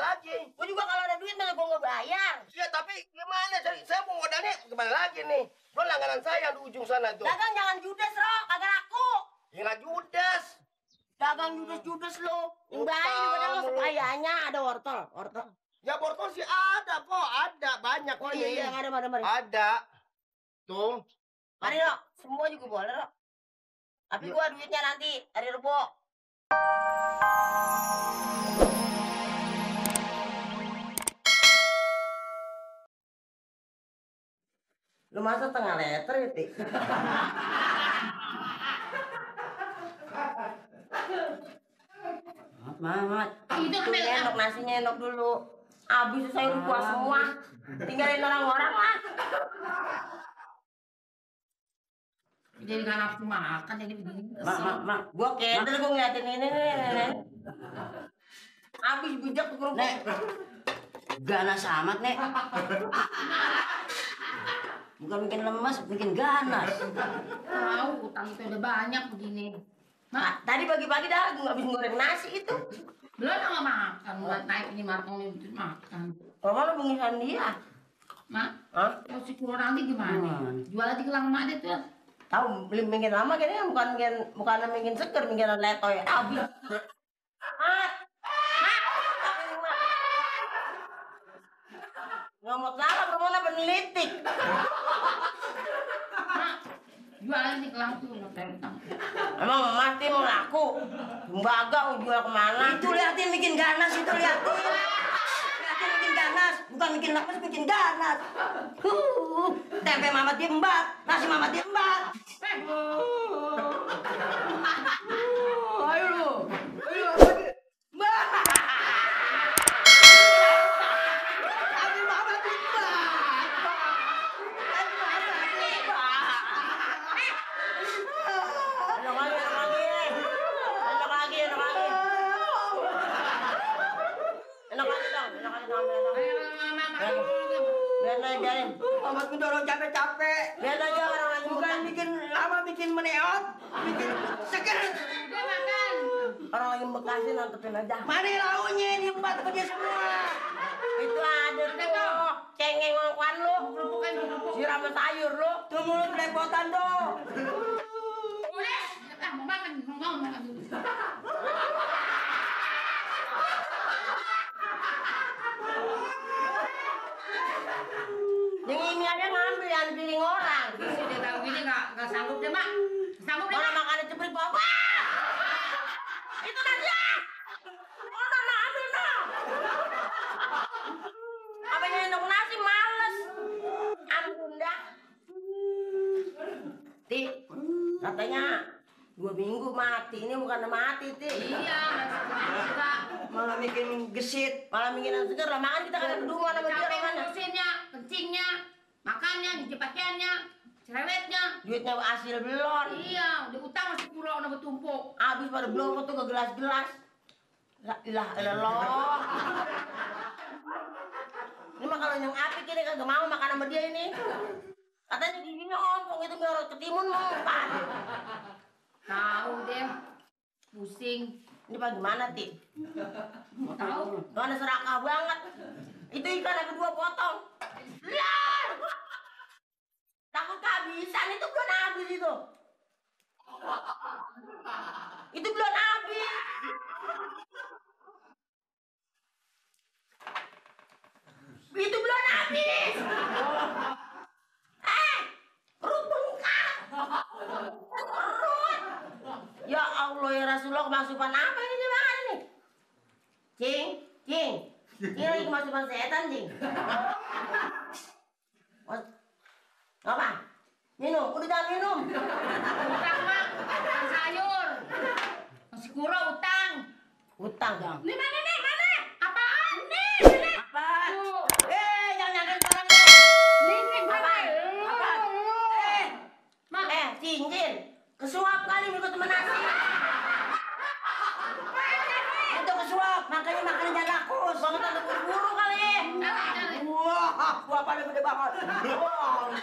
lagi. Gue juga kalau ada duit masa gue nggak bayar. Iya, tapi gimana? Saya mau modalnya kembali lagi nih. Lo langganan saya di ujung sana tuh. Dagang jangan judes, Ro. Kagak laku. Ya nggak judes. Dagang judes lo. Yang bayi juga ada lo sekayanya ada wortel. Ya wortel sih ada, Po. Ada banyak. Oh iya, mari. Ada. Tuh. Mari, Ro. Semua juga boleh, Ro. Tapi gua duitnya nanti hari Rebo. Lu masa setengah liter ya, Ti? Mat. Itu endok nasinya endok dulu. Abis saya udah puas semua. Tinggalin orang-orang lah. Jadi nggak nafsu makan jadi begini. Mak. Gua kedel gua ngeliatin ini nih. Abis bijak tuh kerupuk. Nek. Ganas amat, Nek. Bukan bikin lemas, bikin ganas. Tahu utang itu udah banyak begini. Mak, tadi pagi-pagi dah gua habis goreng nasi itu. Belum nggak makan, buat naik ini markong itu makan. Kalau lu bengisan dia. Mak, Hah? kalau si kurang nanti gimana? Jual aja ke lang mak deh tuh. Tahu beli mingin lama kayaknya bukan mingin seger, mingin letoy abis. Mat. Ngomong salah, bermana penelitik. Jual aja ke lang tuh, nggak utang. Emang mati mau laku. Tembaga mau jual kemana? Itu liatin bikin ganas, itu liatin. Liatin bikin ganas, bukan bikin lemas, bikin ganas. Tempe mama diembat, nasi mama diembat. Ayo lu. Biarin. Amat mendorong capek-capek. Biar aja orang lagi Bukan bikin lama, bikin meneot, bikin seger. Udah makan. orang lagi bekasin nantepin aja. Mana launya diembat ke dia semua. Itu ada tuh cengeng ngongkuan lu. Bukan Siram sama sayur lu. Tuh mulut belepotan tuh. boleh. Mau makan dulu. Yang ini aja ngambil yang piring orang. Dia tahu gini nggak sanggup deh mak. Sanggup deh. Mana makannya cepet bawa. Itu nasi. Mana ambil no. Apa yang endok nasi males. Ampun dah. Ti, katanya 2 minggu mati. Ini bukan mati, Ti. Iya, juga. Malah bikin gesit. Malah bikin seger lah. Makan kita kan kedua sama dia Capek mana. ngurusinnya, kencingnya, makannya, nyuci pakaiannya, cerewetnya. Duitnya hasil belum. Iya, udah utang masih pulau udah bertumpuk. Abis pada belum tuh ke gelas-gelas. La ilah ilallah. Ini mah kalau yang apik ini kagak mau makan sama dia ini. Katanya giginya ompong itu biar ketimun mempan. Tahu deh, pusing. Ini bagaimana, Ti? Mau tahu? Mana serakah banget. Itu ikan ada 2 potong. Lah! Takut kehabisan, itu belum habis itu. Itu belum habis. Itu belum habis. Perut bengkak. Perut. Ya Allah ya Rasulullah, kemasukan apa ini makan ini? Cing. Ini lagi kemasukan setan, Cing. Apa? Minum, udah jangan minum. Utang mak, utang sayur. Masih kurang utang. Utang. Ini mana nih? Mana? Apaan nih? Apa? Tuh. Jangan nyangkain barang nih. Ini apa? Mak. Cincin. Kesuap kali ikut temen nasi. Itu kesuap, makanya makannya jangan lakus. Banget ada buru-buru kali. Wah, gua pada gede banget. Wah.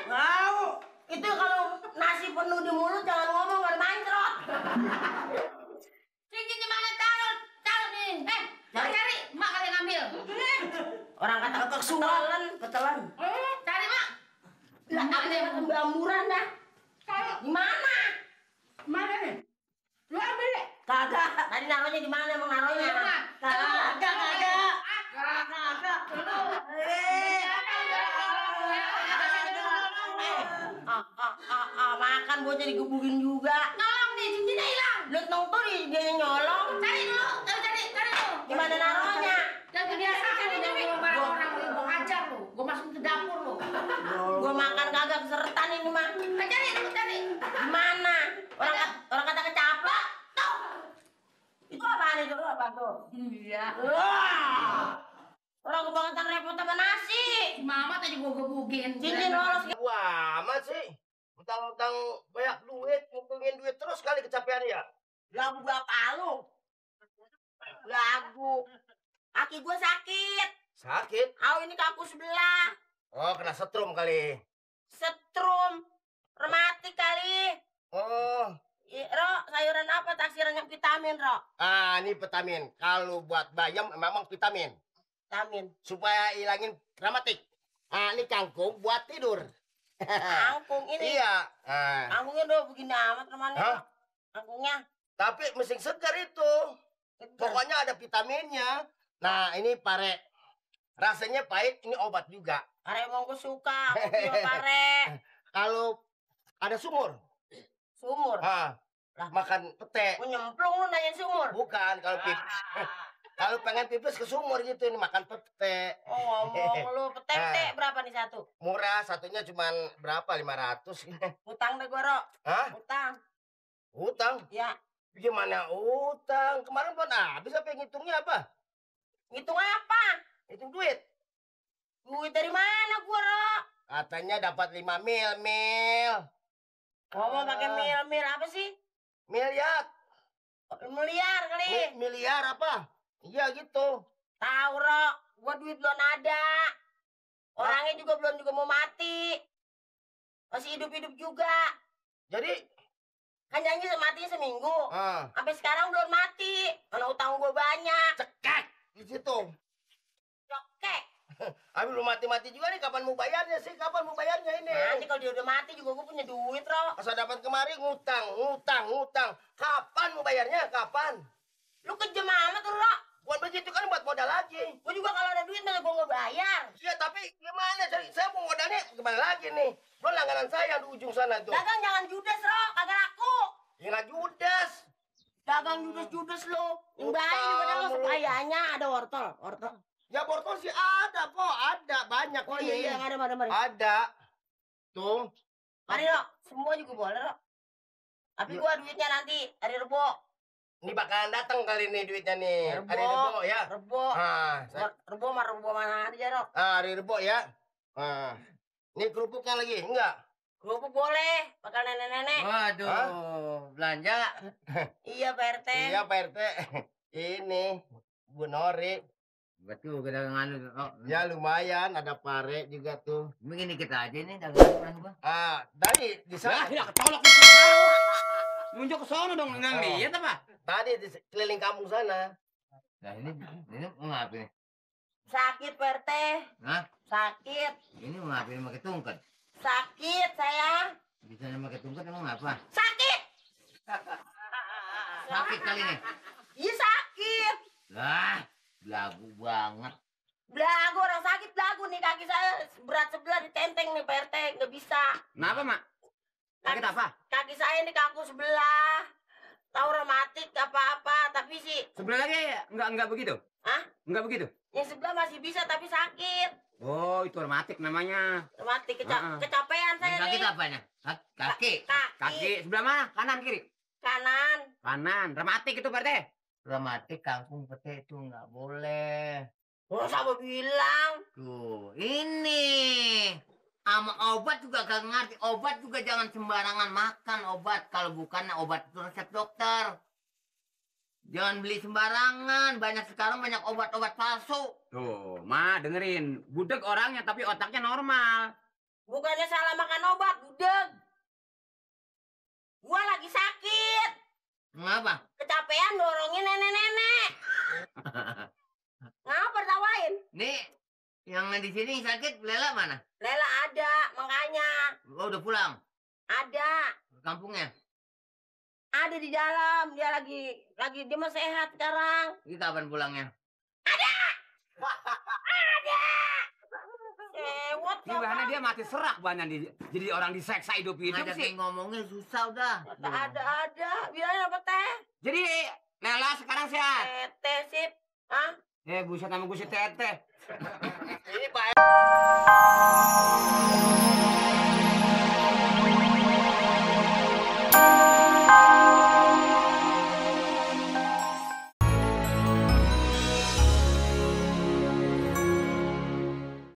Mau. Itu kalau nasi penuh di mulut jangan ngomong, ada mancrot. Cincinnya mana? Taruh nih. Orang kata kesualan. Ketelan. Cari, Mak. Lah aku dapat pembamuran dah. Gimana? Mana nih? Lu ambil deh. Kagak. Tadi naruhnya di mana emang naruhnya? Kagak. Makan bocah digebukin juga. Nolong nih, cincinnya hilang. Lu nonton dia yang nyolong. Cari dulu, cari dulu. Gimana naruhnya? Dan kebiasaan lu jangan barang orang lu, gua ngajar lu. Gua masukin ke dapur lu. Gua makan kagak kesertan ini mah. Cari dulu, cari. Gimana? Orang kata kecaplak. Tuh. Itu apaan itu? Apaan tuh? Iya. Wah. Orang kebangetan repot sama nasi. Mama tadi gua gebukin. Cincin lolos. Wah, amat sih. Utang-utang banyak duit, ngumpulin duit terus kali kecapean ya. Lagu bapak lu. Lagu. Kaki gua sakit. Sakit? Ini kaku sebelah. Oh, kena setrum kali. Setrum. Rematik kali. Oh, Ro, sayuran apa taksiran yang vitamin, Ro? ini vitamin. Kalau buat bayam memang vitamin. Vitamin. Supaya hilangin rematik. Ini kangkung buat tidur. Kangkung ini. Iya. Kangkungnya udah begini amat temannya. Hah? Kangkungnya. Tapi mesin segar itu. Pokoknya ada vitaminnya. Nah, ini pare. Rasanya pahit, ini obat juga. Pare emang gue suka. Kopi sama pare. Kalau ada sumur, Sumur. lah makan pete. Gue nyemplung lu nanyain sumur. Bukan kalau kalau pengen pipis ke sumur gitu, ini makan pete. Oh, ngomong lu. Pete berapa nih satu? Murah, satunya cuman berapa? 500. Utang deh gue, Ro. Hah? Utang. Utang? Ya. Gimana utang? Kemarin pun habis apa ngitungnya apa? Ngitung apa? Hitung duit. Duit dari mana gue, Ro? Katanya dapat 5 mil. Ngomong pakai mil apa sih? Miliar. Miliar kali. Miliar apa? Iya gitu. Tahu, Ro. Gue duit belum ada. Orangnya juga belum mau mati. Masih hidup-hidup juga. Jadi, Kan janji matinya seminggu. ah, Sampai sekarang belum mati. Karena utang gue banyak. cekek di situ. Cokek. Tapi belum mati-mati juga nih, kapan mau bayarnya sih? Kapan mau bayarnya ini? Nanti kalau dia udah mati juga gue punya duit, Ro. Masa dapat kemarin ngutang. Kapan mau bayarnya? Kapan? Lu kejam amat, Ro. Bukan begitu kan buat modal lagi. Gue juga kalau ada duit malah gue nggak bayar. Iya, tapi gimana? Saya mau modalnya gimana lagi nih? Belum langganan saya di ujung sana tuh. Dagang jangan judes, Ro. Kagak laku. Ya nggak judes. Dagang judes lu. Yang Utang baik juga dagang lu. supayanya ada wortel. Ya wortel sih ada kok, ada banyak Oh ini. iya, mari. Ada. Tuh. Mari, Ro. Semua juga boleh, Ro. Tapi Iya. gua duitnya nanti hari Rebo. Ini bakalan datang kali ini duitnya nih. Rebo. Hari Rebo ya. Rebo. Rebo Rebo mana aja, Ro. hari Rebo ya. Ini kerupuknya lagi, enggak? Kerupuk boleh, bakal nenek-nenek. Waduh, belanja. Iya, Pak RT. Iya, Pak RT. Ini Bu Nori. Betul, dagangan lu. Oh, Ya lumayan, ada pare juga tuh. begini kita aja nih dagangan gua. Tadi di sana. Ya, kecolok. Nunjuk ke sono dong, enggak Oh. lihat apa? Tadi di keliling kampung sana. Nah, ini mau ngapain? Sakit, Pak RT. Hah? Sakit. Ini mau ngapain pakai tungkat? Sakit, sayang. Bisa pakai tungkat emang ngapa? Sakit. Sakit kali nih. Iya, sakit. Lah, belagu banget. Belagu, orang sakit belagu nih. Kaki saya berat sebelah ditenteng nih, Pak RT. Nggak bisa. Kenapa, Mak? Sakit apa? Kaki saya ini kaku sebelah. Tahu rematik apa-apa, tapi sih. Sebelah lagi enggak begitu? Hah? Enggak begitu? Yang sebelah masih bisa, tapi sakit. Oh, itu rematik namanya. Rematik, Ah. kecapean saya Yang sakit nih. apanya? Kaki. Kaki. Kaki sebelah mana? Kanan kiri? Kanan. Kanan. Rematik itu berarti? Rematik kangkung pete itu nggak boleh. Oh, sama bilang. Tuh, ini. Sama obat juga gak ngerti. Obat juga jangan sembarangan makan obat. Kalau bukan obat itu resep dokter. Jangan beli sembarangan. Sekarang banyak obat-obat palsu. Tuh, Ma, dengerin. Budek orangnya, tapi otaknya normal. Bukannya salah makan obat, budeg. Gua lagi sakit. Kenapa? Kecapean dorongin nenek-nenek. Ngapa tawain? Nih, Yang di sini sakit, Lela mana? Lela ada, makanya. Oh, udah pulang Ada. ke kampungnya. Ada di dalam. Dia dia mah sehat sekarang. Ini kapan pulangnya? Sewot. Ini bahannya dia mati serak banyak jadi orang diseksa hidup-hidup sih. Ngajakin ngomongnya susah udah. Ada. Bilangin apa teh? Jadi Lela sekarang sehat. Tete sip. Hah? Buset nama gue si Teteh. Ini Pak